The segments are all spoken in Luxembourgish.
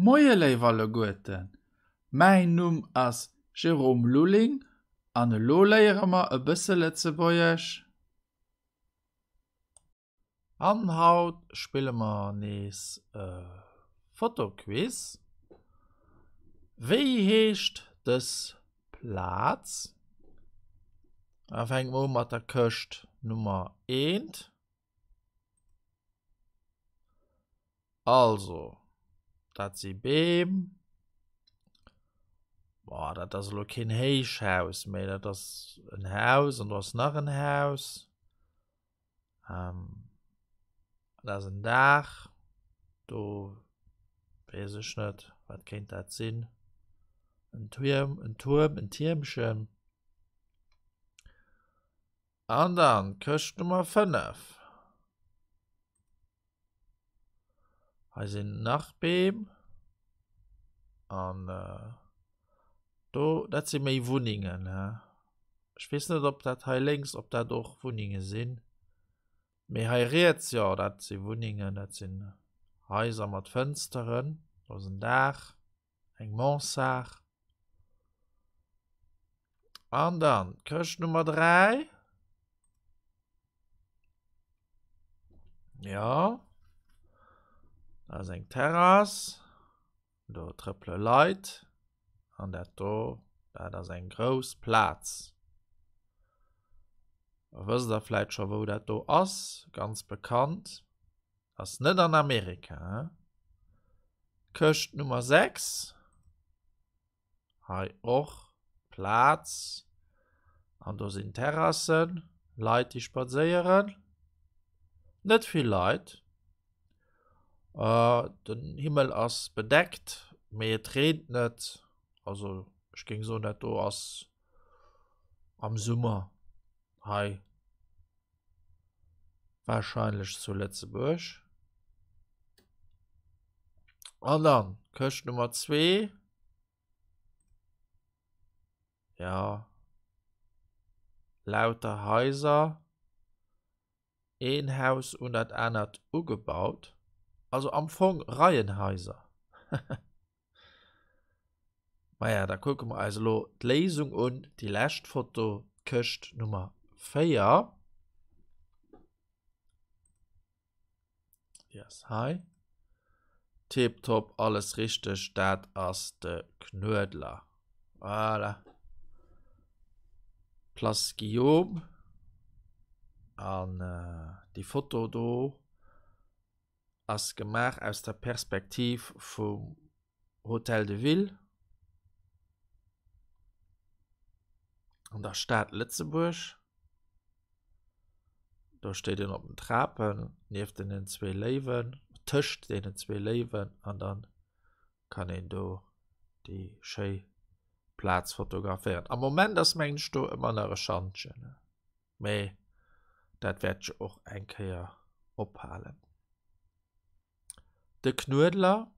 Moie léif alleguerten, mäin Numm ass Jérôme Lulling an elo léiere mer e bësse Lëtzebuergesch. An haut spille mer nees e Fotoquiz. Wéi heescht dës Plaz? Da fänke mer u mat der Këscht Nummer eent. Also, dat si Beem. Boah, dat ass elo keen Héichhaus, mee dat ass en Haus an do ass nach en Haus. Ähm, dat ass en Daach. Do weess ech net, wat kéint dat sinn? En Tuerm, en Tuerm, en Tiermchen. An dann Këscht Nummer 5. Hei sinn nach Beem. An äh, do, dat si méi Wunnengen. He? Ech weess net, ob dat hei lénks, ob dat och Wunnenge sinn. Mee hei riets, jo, dat si Wunnengen, dat sinn Haiser mat Fënsteren. Do ass en Daach. Eng Mansard. An dann Këscht Nummer 3. Ja. Da ass eng Terrass. Do trëppele Leit. An dat do, dat ass eng grouss Plaz. Da wësst der vläit scho wou dat do ass. Ganz bekannt. Ass net an Amerika, he? Këscht Nummer 6. Hei och Plaz. An do sinn Terrassen, Leit déi spadséieren. Net vill Leit. Den Himmel ass bedeckt, mee et reent net. Also ech géing soen, dat do ass am Summer hei. Wahrscheinlech zu Lëtzebuerg. An dann Këscht Nummer 2. Ja. Lauter Haiser. Een Haus un dat anert ugebaut. Also am Fong Reihenhaiser. Maja, da kucke mer eis elo d'Léisung un, déi lescht Foto, d'Këscht Nummer 4. Déi ass hei. Tiptop, alles richteg, dat ass de Knuedler. Voilà. Place Guillaume. An déi Foto do ass gemaach aus der Perspektiv vum Hotel de Ville an der Stad Lëtzebuerg. Do steet een op den Trapen nieft deenen zwee Léiwen, tëscht deenen zwee Léiwen an dann kann een do déi schéi Plaz fotograféieren. Am Moment ass mengen ech do ëmmer nach e Schantjen. Mee dat wäert jo och eng Kéier ophalen. De Knuedler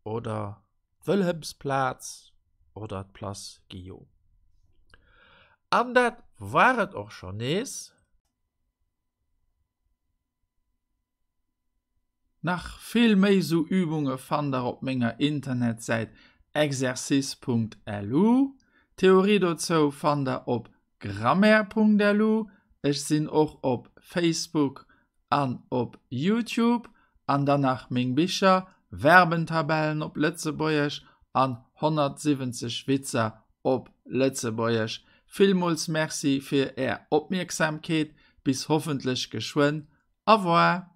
oder d'Wëlhemsplaz oder d'Place Guillaume. An dat war et och schonn nees. Nach vill méi sou Übunge fannt der op menger Internetsäit exercice.lu. D'Theorie dozou fannt der op grammaire.lu. Ech sinn och op Facebook an op Youtube. An dann nach meng Bicher, Verbentabellen op Lëtzebuergesch an 170 Witzer op Lëtzebuergesch. Villmools Merci fir är Opmierksamkeet. Bis hoffentlech geschwënn. Au revoir!